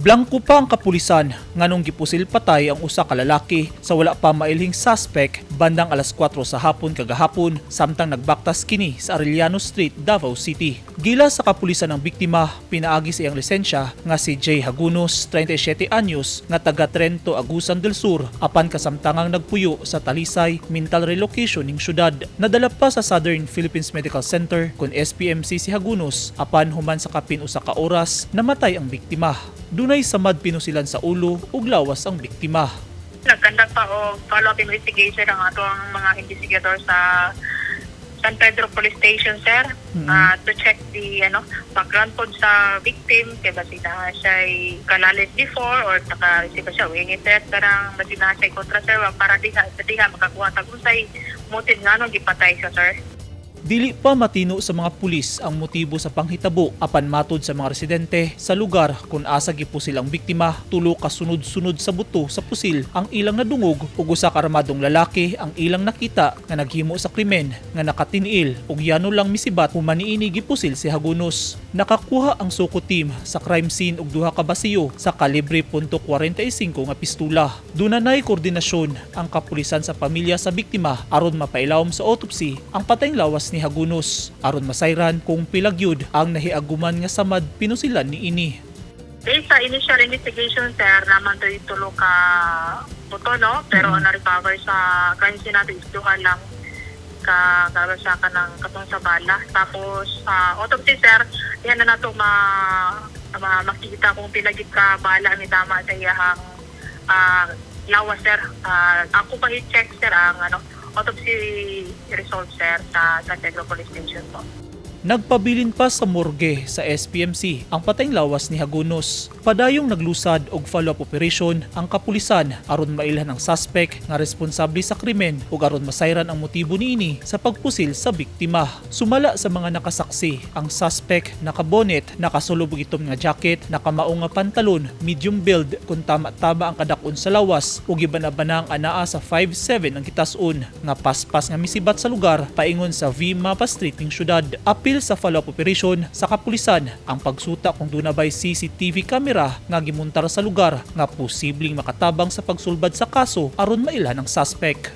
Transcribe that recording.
Blanko pa ang kapulisan nganong gipusil patay ang usa ka lalaki sa wala pa mailhing suspect bandang alas 4 sa hapon kagahapon samtang nagbaktas kini sa Arellano Street, Davao City. Gila sa kapulisan ang biktima pinaagi sa iyang lisensya nga si Jay Hagunos, 37 anyos, nga taga Trento, Agusan del Sur, apan kasamtangang nagpuyo sa Talisay Mental Relocation ning syudad. Nadala pa sa Southern Philippines Medical Center kon SPMC si Hagunos, apan human sa kapin usa ka oras namatay ang biktima. Dunay samad pinusilan sa ulo ug lawas ang biktima. Nag-conduct pa og follow-up investigation ang atong mga investigator sa San Pedro Police Station, sir, to check the background po sa victim kay basi na siya kalalit before or naka-receive ba siya og any threat, karang basi na siya kontra, sir, para diha sa diha makakuha tag unsay motive nganong gipatay siya, sir. Dili pa matino sa mga pulis ang motibo sa panghitabo, apan matod sa mga residente sa lugar kung asa gipusil ang biktima, tulo ka sunod-sunod sa buto sa pusil ang ilang nadungog ug usa ka armadong lalaki ang ilang nakita nga naghimo sa krimen nga nakatiniil ug yano lang misibat human niini gipusil si Hagunos. Nakakuha ang SOCO team sa crime scene og duha ka basiyo sa kalibre .45 nga pistula. Dunanay koordinasyon ang kapulisan sa pamilya sa biktima aron mapailawom sa autopsy ang patayng lawas ni Hagunos aron masayran kung pila gyud ang nahiaguman nga samad pinusilan niini. Based sa initial investigation, sir, naman to tulo ka buto, no? Pero na-recover sa crime scene natin is duha lang ka sa ka ng katong sa bala. Tapos sa autopsy, sir, yan na nato ma makita kung pila gid ka bala ni tama sa iyahang lawas, sir. Ako pa i-check, sir, ang autopsy result, sir, sa San Pedro Police Station po. Nagpabilin pa sa morgue sa SPMC ang patayng lawas ni Hagunos. Padayong naglusad og follow-up operation ang kapulisan aron mailhan ang suspect nga responsable sa krimen ug aron masayran ang motibo niini sa pagpusil sa biktima. Sumala sa mga nakasaksi, ang suspect nakabonet, nakasulob og itom nga jacket, nakamao nga pantalon, medium build kung tama-tama ang kadak-on sa lawas ug gibana-bana ang anaa sa 5'7 ang kitas-on nga paspas nga misibat sa lugar paingon sa V. Mapa Street ning syudad. Apil sa follow-up operation sa kapulisan ang pagsuta kung duna bay CCTV camera nga gimuntar sa lugar nga posibleng makatabang sa pagsulbad sa kaso aron mailhan ang suspect.